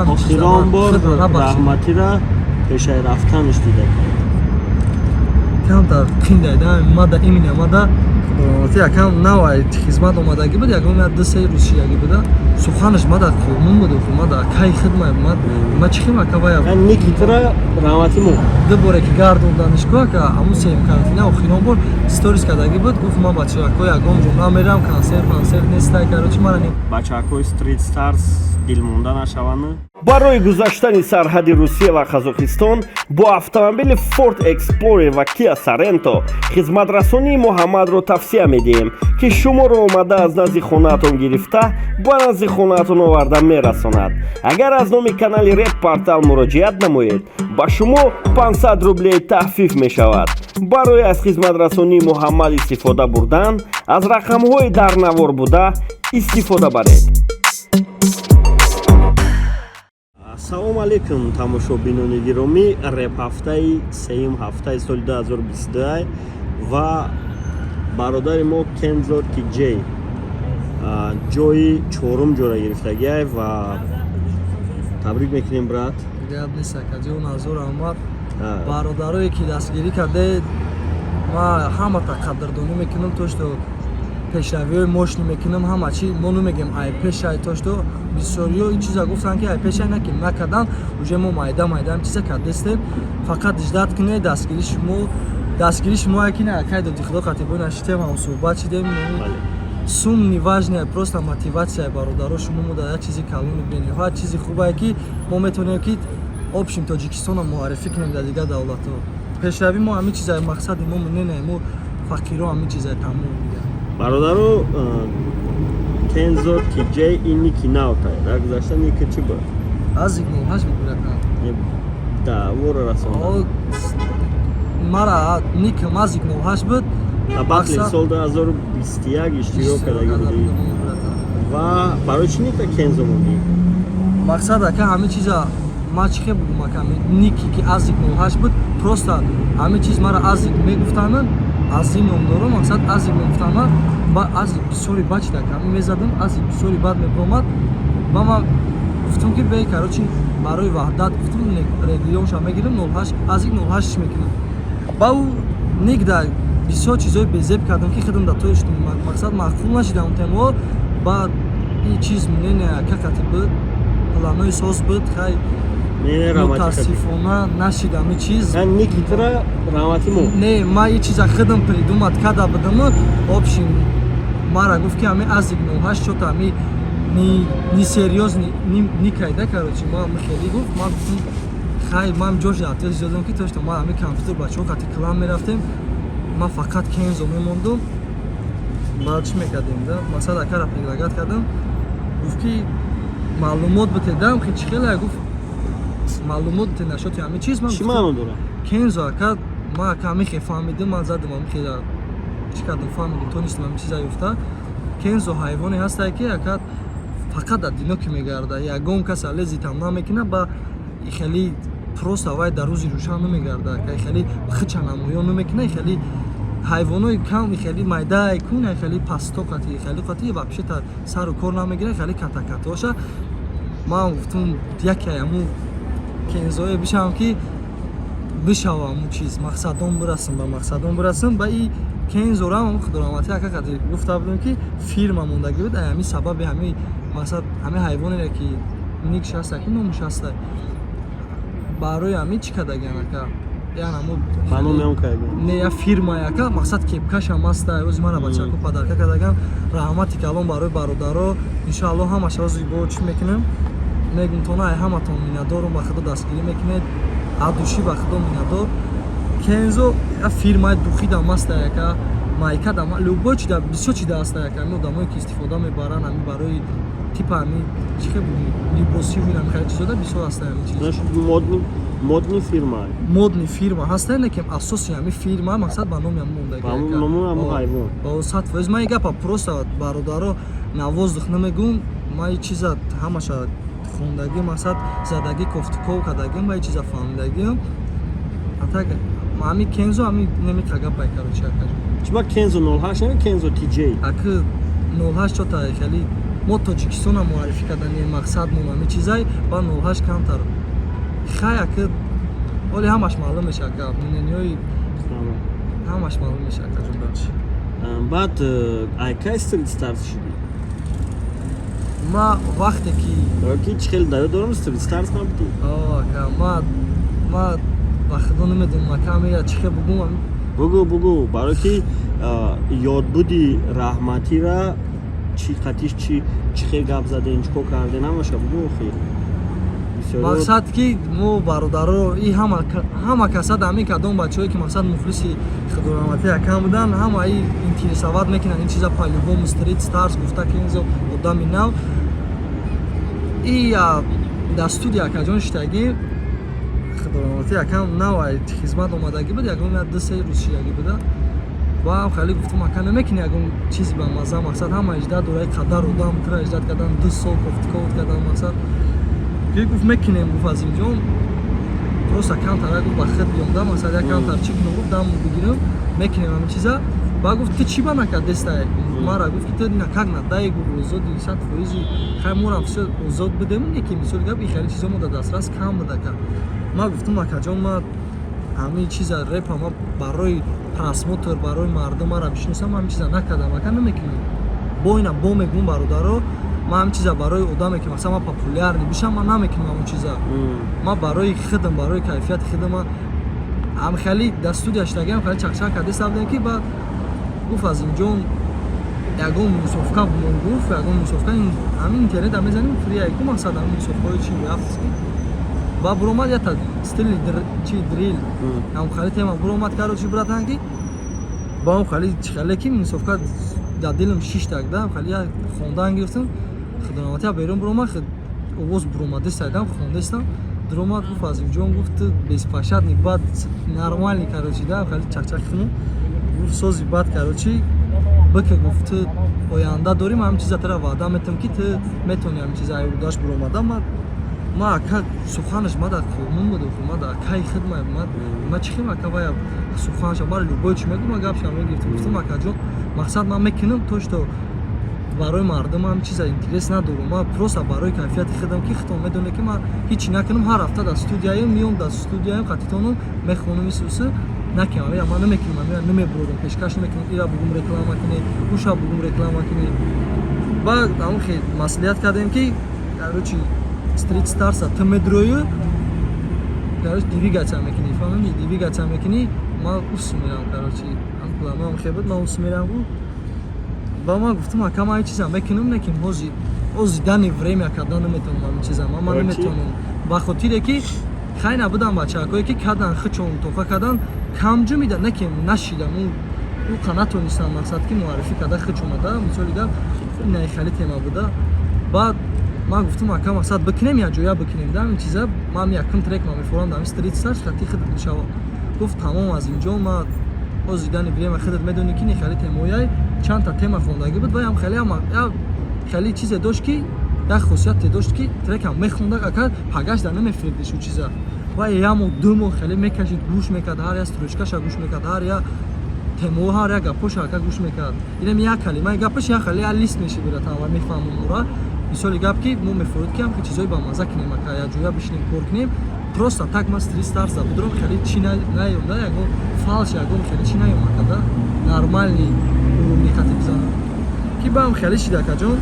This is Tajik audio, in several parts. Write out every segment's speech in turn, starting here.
Охирон бор раҳматира пешаи рафтанаш дида. Камтар қиндайда мада, именно мада якам навай хизмат омадагӣ буд, ягон як 2-3 рӯз шидагӣ буда. Суханаш мада қонун буд, мада кай хидма ма чӣ хим ака вая. Никитра раҳмати мо. Ду боре ки гардонданиш ку, ака, ҳамун сеюм карантина охирон бор сторис кардагӣ буд, гуфт: «Ман бачаҳако ягон ҷумла мерам, консерт консерт нестай, короче, мара». Бачаҳакои Street Stars дилмонда нашаванд. Барои гузаштани сарҳади Русия ва Қазоқистон бо автомобили Ford Explorer ва Kia Sorento хизматрасонии Муҳаммадро тавсия медиҳем, ки шуморо омада аз назди хонаатон гирифта, ба назди хонаатон оварда мерасонад. Агар аз номи канали Реп Портал муроҷиат намоед, ба шумо 500 рублей таҳфиф мешавад. Барои аз хизматрасонии Муҳаммад истифода бурдан, аз рақамҳои дар навор буда истифода баред. Ассалому алайкум, тамошобинони гиромӣ! Реп ҳафтаи сеюм, ҳафтаи соли 2022, ва бародари мо Кензо Тиҷей ҷои чорум ҷора гирифтагиай ва табрик мекунем, брат. Гап нест, акаҷон, ҳазор раҳмат. Бародарое ки дастгирӣ кардед, ма ҳамата қадрдонӣ мекунам. То что пешравиҳои мошни мекунам, ҳама чи мо намегем ай пешай, то что бисёриҳо ин чиза гуфтанд, ки ай пешай накем, накардан. Уже мо майда майда ин чиза кардестем, фақат ждать кунед дастгири шумо. Дастгири шумо яки на акай доди худо қатибо нашитем, ҳам суҳбат шидем. Сум не важная, просто мотивация. Бародаро, шумо мо дар як чизи калони бениҳоят чизи хубае, ки мо метавонем, ки общем Тоҷикистонро муаррифӣ кунем дар дигар давлатҳо. Пешравӣ мо ҳамин чиза мақсади мо не, мо фақиро ҳамин чиза тамом дигар. Бародаро, Кензо Тиҷей, ин ники навтай. Дар гузашта ники чӣ буд? Азик 08 мебуракам. Да, вора расонда. Мара никам азик 08 буд. Ба батли сол 2021 иштирок кардагӣ будӣ ва барои чӣ ника Кензо мондӣ? Мақсад, ака, ҳамин чиза ма чӣ хел бугум, ака, ники ки азик 08 буд, просто ҳамин чиз мара азик мегуфтанд, азим ном дорам, мақсад азик мегуфтанд, ба азик бисёри бад шида, ака, ҳамин мезадам, азик бисёри бад мебиромад. Ба ман гуфтам, ки бе, короче, барои ваҳдат гуфтам, регионша мегирам, 08, азик 08 мекунам. Ба ӯ ник да бисёр чизҳои безеб кардам, ки худам да тоиш мақсад маъқул нашидам темаҳо. Баъд ин чиз мнение ака қати буд, планои соз буд, хай, мутаассифона нашидам ин чиз. Никитра раҳмати мо. Не, ма ин чиза худам придумать карда будам. Общем, мара гуфт, ки ҳами азик 08 чота ҳами не серьёзный никайда, короче, ма хеле гуфт. Ман гуфтам, хай, ман ҷоши ответ додам, ки то что ма ҳами компютер бачаҳо қати клан мерафтем, ман фақат Кензо мемондум. Баъд чӣ мекардем да, масалан, акара предлагать кардам, гуфт, ки маълумот битедам, ки чӣ хеле гуфт, маълумот бите нашоти ҳамин чиз. Ман чӣ маъно дорад? Кензо, ака, ман ака ҳамин хел фаҳмидим, ман задам, ҳамин хела чӣ кардам, фаҳмидим, тонистам ҳамин чиза ёфта. Кензо ҳайвоне ҳастае, ки, ака, фақат дар дино ки мегарда, ягон кас алези там намекунад, ба хеле просто вай дар рӯзи рӯшан намегарда, ака, хеле хича намоён намекунад, хеле ҳайвонои кам, хеле майдаи кун, хеле пасто қати, хеле қати вообще та сару кор намегирад, хеле катакатоша. Ман гуфтум, яке ҳаму кензое бишавам, ки бишава ҳамун чиз, мақсадон бирасам, ба мақсадон бирасам. Ба и кензорам худораҳматӣ ака қати гуфта будем, ки фирма мондагӣ буд. Ай ҳамин сабаби ҳамин мақсад, ҳамин ҳайвонере, ки никш ҳаста, ки номуш ҳаста, барои ҳамин чӣ кардагиан, ака, ян ҳамо. Ба номи он кардагиан? Не, я фирма, яка мақсад кепкашам ҳаста. Ози мара бачако подарка кардаган. Раҳмати калон барои бародаро. Иншоалло, ҳамаша ози бо чӣ мекунем, мегум тона, ай ҳаматон миннатдорум, ба худо дастгирӣ мекунед, адушӣ, ба худо миннатдор. Кензо я фирмаи духидам ҳаста, яка майка дам, любой чи да, бисёр чи да ҳаста, яка ҳамин одамое ки истифода мебаранд, ҳамин барои типа ҳамин чӣ хел либосиву инам хеле чизода бисёр ҳаста ҳамин чиз. Значит, модный фирма. Модный фирма ҳаста, не ки асоси ҳамин фирма мақсад ба номи ҳамон мондагӣ. Ба номи ҳамон ҳайвон. 100%. Ман ин гапа просто, бародаро, на воздух намегӯм. Ман ин чиза ҳамаша хондагӣ, мақсад задагӣ, кофтуков кардагим ва ин чиза фаҳмидагиам. Атак ҳамин Кензо ҳамин намиқа гапай, короче, акаҷон. Чиба Кензо 08 не, Кензо TJ? Аки 08 чота хеле. Мо Тоҷикистона муаррифӣ кардани мақсадмон ҳами чизай ба 08 камтар хай ака, оли ҳамаш маълум меша, ака, мнениҳои ҳамаш маълум меша, акаҷон, дальше. Баъд айкай Street Stars шудӣ? Ма вақте ки Ки чӣ хеле даё дорам, Street Stars набудӣ? Ака, ма ба худо намедонам, ака, ами чӣ хел бугум. Бугӯ, бугӯ, барое ки ёдбуди раҳматира чӣ қатиш, чӣ хел гап заден, чӣ кор карден, ҳамаша бугӯ охир. Мақсад ки мо бародаро и ҳама каса ҳамин кадом бачаҳое ки, мақсад, мухлиси худораҳматӣ акам будан, ҳама и интересовать мекунанд ин чиза. По-любому Street Stars гуфта, Кензо одами нав и дар студия, акаҷон, шитагӣ, худораҳматӣ акам нав хизмат омадагӣ буд, ягон як 2-3 рӯз шидагӣ буда. Ва хеле гуфтум: «Ака, намекунӣ ягон чизи ба мазза?» Мақсад, ҳама иждат дора, қадар одам тура иждат кардан, 2 сол кофтуковт кардан. Мақсад ки гуфт: «Мекунем», гуфт, «Азимҷон, просто камтара», гуфт, «ба худ биём да, мақсад, як камтар чӣ кунам», гуфт, «дам бигирам, мекунем ҳамин чиза». Ба гуфт: «Ту чӣ ба накардестай?» Мара гуфт ки ту накак надай, гуфт, озоди 100%-и. Хай, морам всё озод будем, не ки мисоли гап, и хеле чизо мо дар дастрас кам буд, ака. Ма гуфтум: «Акаҷон, ма ҳамин чиза, репа, ма барои просмотр, барои мардум мара бишиносам, ҳамин чиза накардам, ака, намекунам». Бо ина бо мегӯм, бародаро, ман ҳамин чиза барои одаме ки, масалан, ман популярный бишам, ман намекунам ҳамон чиза. Ман барои худам, барои кайфияти худам. Ҳам хеле дар студия шидагиам, хеле чақчақ кардеста будем, ки баъд гуфт: «Азимҷон, ягон минусовка бумон», гуфт, «ягон минусовка ҳамин интернет мезанем, фрияйку». Мақсад, ҳамин минусовкаҳои чи рафт, ба буромад ята стили чи дрил, ҳам хеле тема буромад. Короче, братан, ки ба ҳам хеле чихеле ки минусовка дар дилам шиштак да, хеле як хондан гирифтам. Худораматия берун буромад, овоз буромадестайдам, хондестам, дуромад, гуфт: «Азимҷон», гуфт, «ту беспощадный, бад, нормальный, короче, да, хеле чақчақ кунам», гуфт, «сози бад, короче, бика», гуфт, «ту оянда дорӣ, ман ҳамин чиза тара ваъда метам, ки ту метавонӣ ҳамин чиза аюдаш буромада». Ма, ака, суханаш ма дар қонун буд, ма дар акаи худ, ма чӣ хел, ака, вая суханаша мара любой чи мегӯ, ма гапшам мегирифтам. Гуфтам: «Акаҷон, мақсад, ман мекунам то что барои мардум ҳам чиза интерес надорам, ман просто барои кайфияти худам, ки худтон медонед, ки ман ҳичи накунам, ҳар ҳафта дар студияем, миём, дар студияем, қатитонам мехонам, исусы накунам, ира ман намекунам, ира намебурам, пешкаш намекунам, ира бугум реклама кунӣ, уша бугум реклама кунӣ». Баъд ҳамон хел маслиҳат кардем, ки, короче, Street Starsa ту медроӣ, короче, двигаться мекунӣ, фаҳмидӣ, двигаться мекунӣ, ман ус мерам. Короче, ҳам планоам хел буд, ман ус мерам, гу. Ба ман гуфтам: «Ака, ман ин чиза мекунам, неким ҳози данный время кардан наметавонам ҳамин чиза, ман наметавонам, ба хотире ки хай набудам бачаҳакое ки кардан, хичон тофа кардан, кам ҷумида, неким нашидам, ӯ қа натонистам, мақсад, ки муаррифӣ карда хичонада». Мисоли гап, ина хеле тема буда. Баъд ман гуфтам: «Ака, мақсад, бикунем, якҷоя бикунем да ҳамин чиза, ман якум трек ма мефорам дар Street Stars, хати худат мешава». Гуфт: «Тамом, азимҷон, ма ҳози данный время худат медонӣ, ки не хеле темояй, чандта тема хондагӣ буд, ваям хеле хеле чизе дошт, ки як хусусияте дошт, ки трекам мехонда, ака, пагаш дар намефирдиш ӯ чиза, ва як моҳ, 2 моҳ хеле мекашид, гӯш мекард, ҳар як строчкаша гӯш мекард, ҳар як темоҳо, ҳар як гапоша, ака, гӯш мекард. Инам як калимаи гапаш як хеле як лист мешид, братан, ва мефаҳмам ора. Мисоли гап, ки мо мефорид, ки ҳам чизҳои бамаза кунем, ака, якҷоя бишинем, кор кунем. Просто так ман Street Stars будурам, хеле чи наём да, ягон фалш, ягон хеле чи наём, ака, да нормальный уровни хати бизанам, ки баам хеле шид, акаҷон.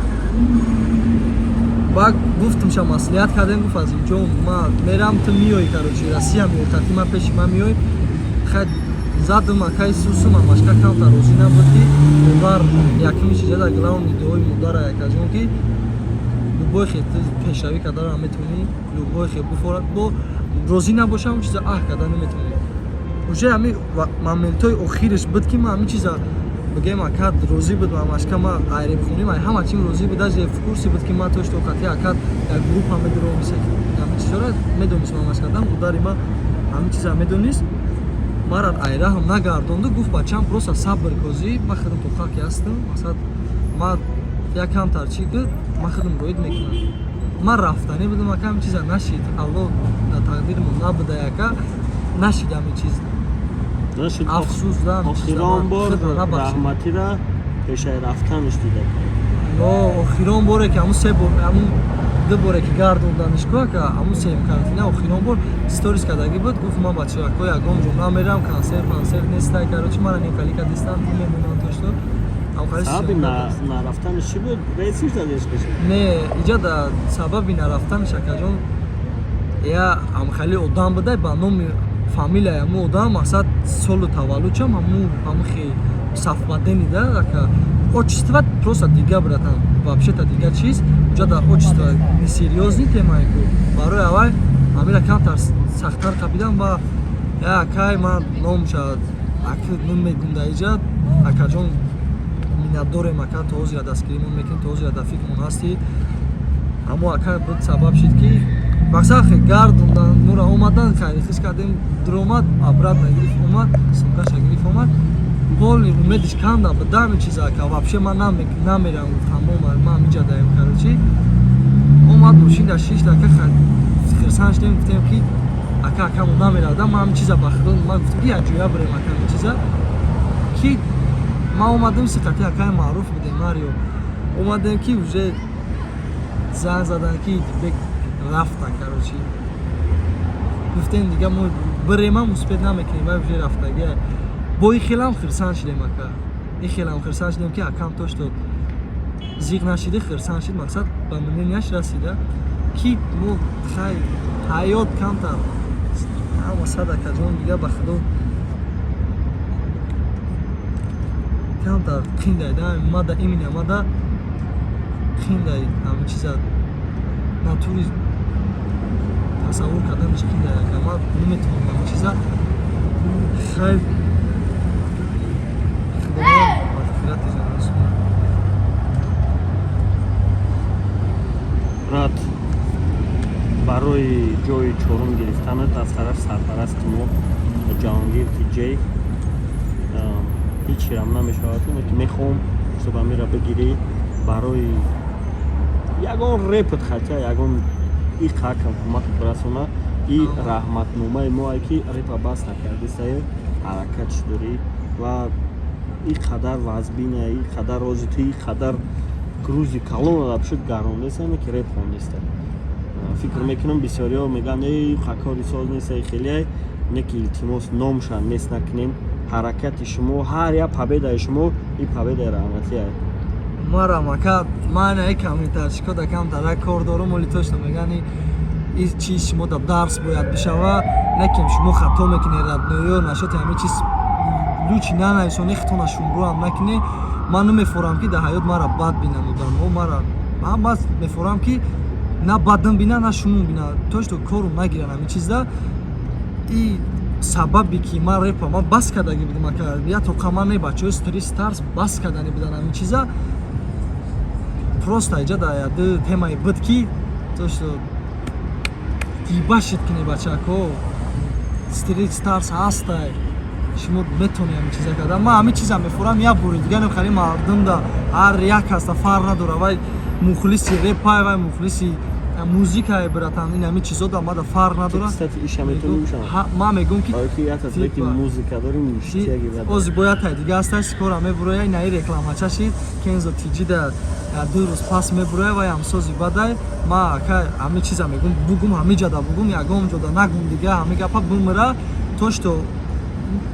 Баъд гуфтумша, маслиҳат кардем, гуфт: «Азимҷон, ма мерам, ту миёй, короче, Россия миёй, хати ма пеши ма миёй». Хай, задум, акаи сусум, амашка камтар розӣ набуд, ки модар якми чиза дар главный дуои модара, акаҷон, ки любой хел ту пешравӣ карданро метавонӣ, любой хел буфорад, бо розӣ набошам, чиза аҳ карда наметавонӣ. Уже ҳами моментҳои охириш буд, ки ман ҳамин чиза бигем, ака розӣ буд, амашка, ма айребхоним, ай ҳама чим розӣ буд, даже в курсе буд, ки ман то что қати ака як группа медурам, ҳамин чизҳоро медонист. Мамашка дам модари ма ҳамин чиза медонист, мара айраҳам нагардонду, гуфт: «Бачам, просто сабр козӣ, ман худам тоқаки ҳастам, мақсад, ма якамтар чӣ ки ман худам роид мекунам». Ман рафтанӣ будам, ака, ҳамин чиза нашид, Аллоҳ дар тақдиримон набуда, яка нашид ҳамин чиз. Нашид. Афсӯс да. Охирон бор раҳматира пешаи рафтанаш дида? Охирон боре ки ҳамун се бор, ҳамун ду боре ки гардонданиш ку ака, ҳамун сеюм картина охирон бор сторис кардагӣ буд, гуфт ман бачаҳо ягон ҷо намерам, консерт консерт нестай, короче мара нимкали кадистан мемонам то что. Сабаби нарафтаниш чӣ буд? Рейсиш дадеш кашид? Не, иҷа да сабаби нарафтаниш, акаҷон, я ҳамхали одам будай ба номи фамилияи ҳамун одам, мақсад солу таваллудшам ҳамун хе совпадение да ака, отчество просто дига, братан, вообще-то дига чиз, уҷа да отчество несерьёзный темае ку, барои авай ҳамира камтар сахттар қабидам ва я акай ман номша аки намегум да иҷа, акаҷон, миннатдорем ака, то ҳозира дастгиримон мекунем, то ҳозира дар фикрмон ҳастӣ. Аммо ака буд сабаб шид ки мақсад хе гардондан мура омадан, хайрихиш кардем, дуромад, обратно гирифт омад, сумкаша гирифт омад, полный умедиш канда буд ҳамин чиза ака, вообще ман намерам, гуфт, тамом, ман ҳамиҷа даем, короче омад, мошина шишт, ака, хирсан шудем, гуфтем ки ака, акамо намеравда, ман ҳамин чиза ба худо ман гуфтем ки як ҷоя бирем, ака, ҳамин чиза ки ман омадем, сиқати акаи маъруф будем, Марио, омадем ки уже занг задан ки бек рафтан, короче гуфтем дига мо биремам успеть намекунем, вай уже рафтагия. Бо и хелам хирсан шудем, ака, и хелам хирсан шудем ки акам то что зиқ нашида хирсан шид, мақсад ба мненияш расида ки мо хай ҳаёт камтар ҳама сад, акаҷон, дига ба худо камтар қиндай да мада, именно мада қиндай, ҳамин чиза натури тасаввур карданаш қиндай, ака, ман наметавонам ҳамин чиза. Хай, худованд мағфирати расонад. Брат, барои ҷои чорум гирифтанат аз тарафи сарпарасти мо Ҷаҳонгир Тиҷей ҳеҷ рам намешавад, ки мехоҳам субамира бигирӣ барои ягон репт, хотя ягон иқакам кӯмакат расона. И раҳматномаи мо ай ки репа бас накардисае, ҳаракатш дорӣ ва и қадар вазбина, и қадар рози ту, и қадар грузи калона пушт гарондеста, ки реп хондеста. Фикр мекунам, бисёриҳо мегӯянд, эй, кори соз нест, эй, хеле не, ки илтимос, номша нест накунем. Ҳаракати шумо, ҳар як победаи шумо и победаи раҳматия. Марам ака, ман ай комментарчико да камтар кор дорум, оли точно мегӯянд и чиз шумо да дарс бояд бишава, не ки шумо хато мекунед, родноё нашоти ҳамин чиз лучи нанависоне, хитона шумброам накунӣ. Ман намефорам ки дар ҳаёт мара бад бинанд одамо, мара ман бас мефорам ки на бадам бина, на шумум бина, то что корум нагиранд ҳамин чизда. И сабаби ки ман репа ман бас кардагӣ будам, ака, я тоқа ман не, бачаҳои Street Stars бас кардани будан ҳамин чиза, просто иҷа да яды темаи буд ки то что дибашид кини бачако, Street Stars ҳастай, шумо метавонед ҳамин чиза карда. Ман ҳамин чиза мефурам, як бори дигар хали мардум да ҳар як ҳаста, фарқ надора, вай мухлиси репай, вай мухлиси музикае, братан, ин ҳамин чизо да мада фарқ надора. Кстати, иша метавонӣ бушам? Ман мегӯм ки Барои ки як треки музика дорим, ништяги. Ози бояд тай дига ҳастай, скоро мебуроя, инаи рекламача шид, Кензо Тиҷи да 2 рӯз пас мебуроя, вай ҳамсози бадай. Ма ака ҳамин чиза мегӯм, бугум ҳамин ҷада, бугум ягон ҷода нагум, дига ҳамин гапа бумира, то что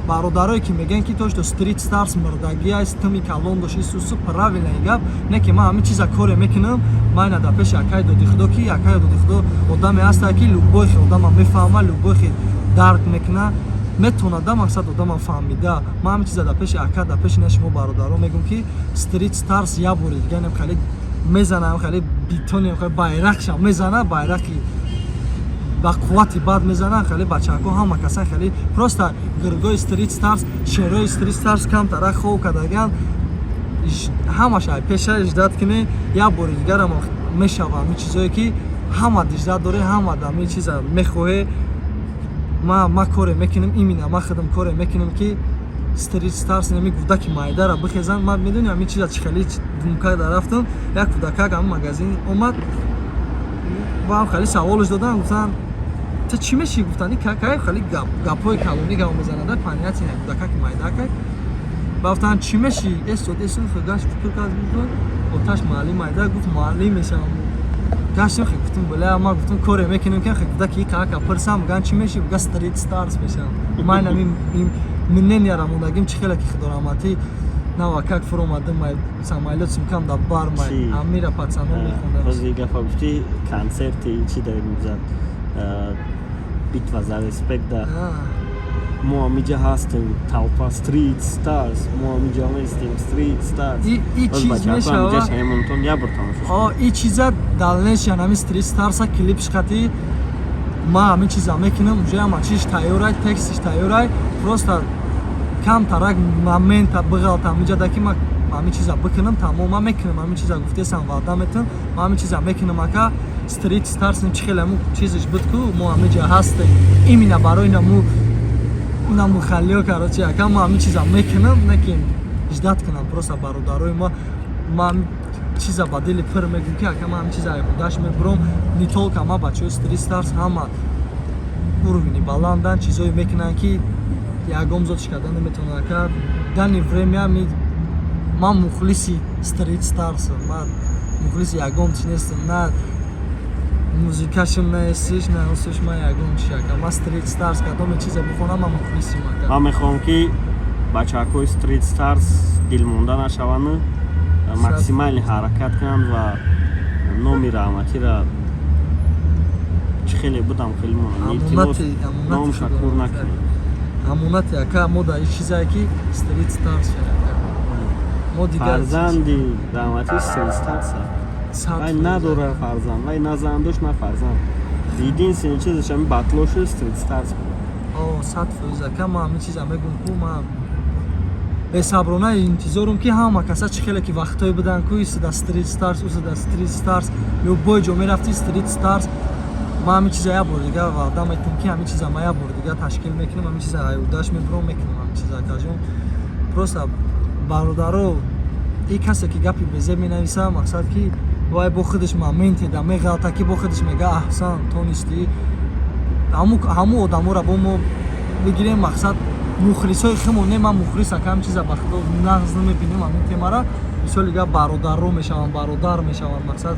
бародарое ки мегӯянд ки то что Street Stars мурдагия, тими калон дошт, исусу, правильный гап не, ки ман ҳамин чиза коре мекунам. Ман ина дар пеши акаи доди худо, ки акаи доди худо одаме ҳаста ки любой хе одама мефаҳма, любой хе дарк мекуна, метавонад да мақсад одама фаҳмида. Ман ҳамин чиза дар пеши ака, дар пеши на шумо бародаро мегӯм ки Street Stars як бори дига нем хеле мезана, хеле битони хеле байрақша мезана, байрақи ба қуввати бад мезананд, хеле бачаҳако ҳама каса хеле просто гиргои Street Stars, шерои Street Stars камтара хов кардагиан, ҳамаша пеша ждать кунӣ, як бори дигарам мешава. Ҳамин чизое ки ҳама диждат дорӣ, ҳама ҳамин чиза мехоҳе, ма коре мекунем, именно ма худам коре мекунем ки Street Stars неми кӯдаки майдара бихезанд. Ман медонӣ ҳамин чиза чӣ хеле думка дарафтам, як кӯдакак ҳамин магазин омад, ба хеле саволш додам, гуфтанд, ту чӣ мешӣ? Гуфтанд, какай хеле гапҳои калонӣ гап мезанада, понятие кӯдакаки майдакак. Ба гуфтанд, чӣ мешӣ? Эсод эсод гашт, фикр кард. Оташ муаллим айда, гуфт, муаллим мешавам. Гаштем, хе, гуфтем, бля, ма гуфтем, коре мекунем ки, хе, гуфта ки кака пурсам, ган чӣ меши, буга Street Stars мешавам. Ман ами мнения ра мондагим, чӣ хеле ки худораҳматӣ нава как фуромадим, май самолёт сумкам да бар май Чӣ? Амира пацано мехондам. Ҳозир гапа гуфтӣ, консерти чӣ дар мезад, «Битва за респект» да мо ҳамиҷа ҳастем, толпа Street Stars, мо ҳамиҷа ҳастем, Street Stars. И чиз мешава. Мешава як бор тамошо. О, и чиза дальнейший ҳами Street Stars клипш қати ма ҳамин чиза мекунам, уже ҳама чиз тайёрай, текстиш тайёрай, просто камтарак момента биғалта ҳамиҷа ки ма ҳамин чиза бикунам, тамом, ман мекунам ҳамин чиза, гуфтесам, ваъда метам, ма ҳамин чиза мекунам, ака. Street Stars чӣ хеле ҳамун чизиш буд ку, мо ҳамиҷа ҳастем именно барои наму намухалиё, короче, ака, ма ҳамин чиза мекунам, некин ждать кунам просто бародарои ма. Ма ҳамин чиза ба дили пир мегӯм ки, ака, ман ҳамин чиза айхудаш мебурам, не только ма, бачаҳои Street Stars ҳама уровени баландан, чизое мекунанд ки ягон зотш карда наметавонад, ака. Данный время ми ман мухлиси Street Stars, ман мухлиси ягон чи нестам, на музикашам, на эсиш, на усиш, ман ягон чи, ака, ман Street Stars кадоме чизе бихонам, ман мухлисим, ака. Ман мехоҳам, ки бачаҳакҳои Street Stars дилмонда нашаванд, максимально ҳаракат кунанд ва номи раҳматира чӣ хеле будам, хеле монам, илтимос, Амонати ном шакур худо. Накунед. Амонати, ака, мо дар ин чизае ки Street Stars шава, ака. Мо дигар Фарзанди раҳматӣ Street Stars сад вай фоиз. Надора фарзанд, вай на зан дошт, на фарзанд. Единственный чизаш ҳами батлошу Street Stars буд. О, 100%, ака, ман ҳамин чиза мегӯм ку, ман бесаброна интизорум ки ҳама каса чӣ хеле ки вақтҳое буданд ку, исида Street Stars, усида Street Stars, любой ҷо мерафти, Street Stars. Ман ҳамин чиза як бор дига ваъда метам, ки ҳамин чиза ман як бор дига ташкил мекунам, ҳамин чиза аюдаш мебурам, мекунам ҳамин чиза, акаҷон. Просто бародаро, и касе ки гапи безеб менависа, мақсад ки вай бо худаш моменте да меғалта, ки бо худаш мега, аҳсан, тонистӣ. Ҳаму одаморо бо мо бигирем, мақсад мухлисои химон не, ман мухлис, ака, ҳамин чиза ба худо нағз намебинем ҳамин темара. Мисоли гап, бародаро мешаванд, бародар мешаванд, мақсад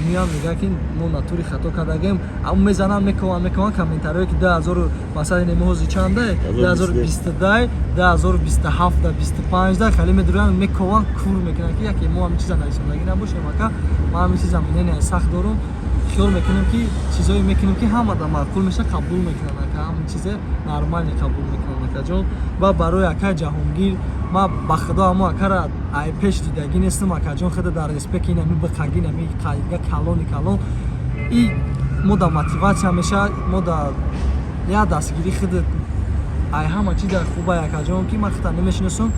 меянд, мегӯянд, ки мо натури хато кардагем, аммо мезананд, мекованд, мекованд комментариое ки 2000, масалан, ин ҳози чанда, 2022, 2027, 25 хеле медуранд, мекованд, кур мекунанд, ки яке мо ҳамин чиза нависондагӣ набошем. Ака, ман ҳамин чиза мнение сахт дорум, хиёл мекунем, ки чизое мекунем, ки ҳама да маъқул меша, қабул мекунанд, ака, ҳамин чизе нормально қабул мекунанд, акаҷон. Ва барои акай Ҷаҳонгир, ма ба худо ҳамо акара ай пеш дидагӣ нестам, акаҷон, худа дар респект, инами биқаги, нами қайга калони калон, и мо да мотиватсия меша, мо да як дастгирӣ худ ай ҳама чи дар хубай, акаҷон, ки ман худта намешиносам,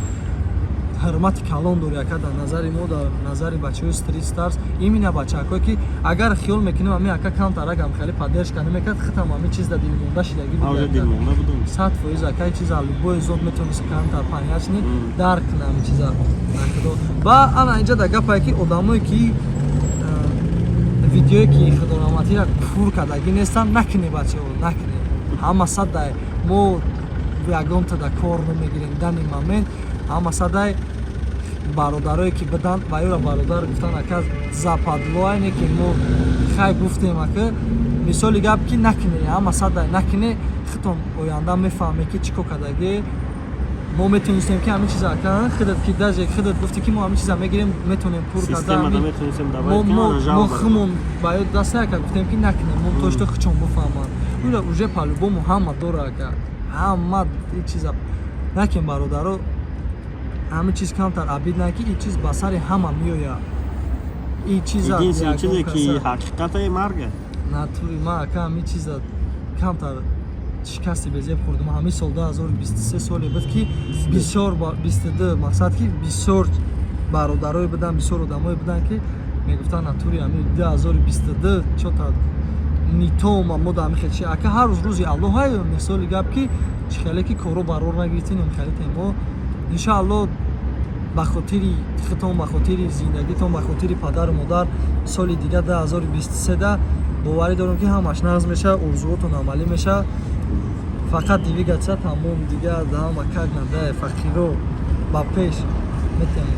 ҳурмати калон дори, ака, дар назари мо, дар назари бачаҳои Street Stars, именно бачаҳакое ки агар хиёл мекунем, ҳамин ака камтарак ам хеле поддержка намекард, худам ҳамин чиз да дилмонда шидагӣ Ман уже буд. Дилмонда будам. 100%, ака, чиза любой зод метавонист камтар понятный дарк кунад ҳамин чиза накудо. Ва ана инҷа да гапае ки одамое ки видеое ки худораҳматира пур кардагӣ нестанд, накунед, бачаҳо, накунед. Ҳама садай мо ягонта да кор намегирем данный момент, ҳама садай бародарое ки биданд ва ёра бародар гуфтан, ака, западло айне ки мо хай гуфтем, ака, мисоли гап ки накунед, ҳама садай накунед, худтон оянда мефаҳме, ки чӣ кор кардагӣ. Мо метавонистем, ки ҳамин чиза, ака, худат ки даже худат гуфтӣ, ки мо ҳамин чиза мегирем, метавонем пур карда Системада метавонистем добавить кунем, мо хумон ба ёд даста, ака, гуфтем, ки накунем, мо то что хучон бифаҳманд, ура уже по-любому ҳама дора, ака, ҳама ин чиза накун, бародаро, ҳамин чиз камтар обидно, ки ин чиз ба сари ҳама меояд, ин чиза. Единственное чизе ки ҳақиқатае марга. Натури ма, ака, ҳамин чиза камтар шикасти безеб хӯрдум. Ҳамин сол 2023 соле буд, ки бисёр, 22, мақсад ки бисёр бародарое буданд, бисёр одамое буданд, ки мегуфтанд, натури ҳамин 2022 чота нито мо да ҳамин хел чи, ака, ҳар рӯз рӯзи Аллоҳ ҳай. Мисоли гап, ки чӣ хеле ки коро барор нагирифтин, хеле темо, иншааллоҳ, ба хотири худтон, ба хотири зиндагитон, ба хотири падару модар, соли дига 2023 да боварӣ дорам, ки ҳамаш нағз мешавад, орзуотон амалӣ мешавад. Фақат двигаться, тамом, дига ҳама как надо, фақиро ба пеш метем.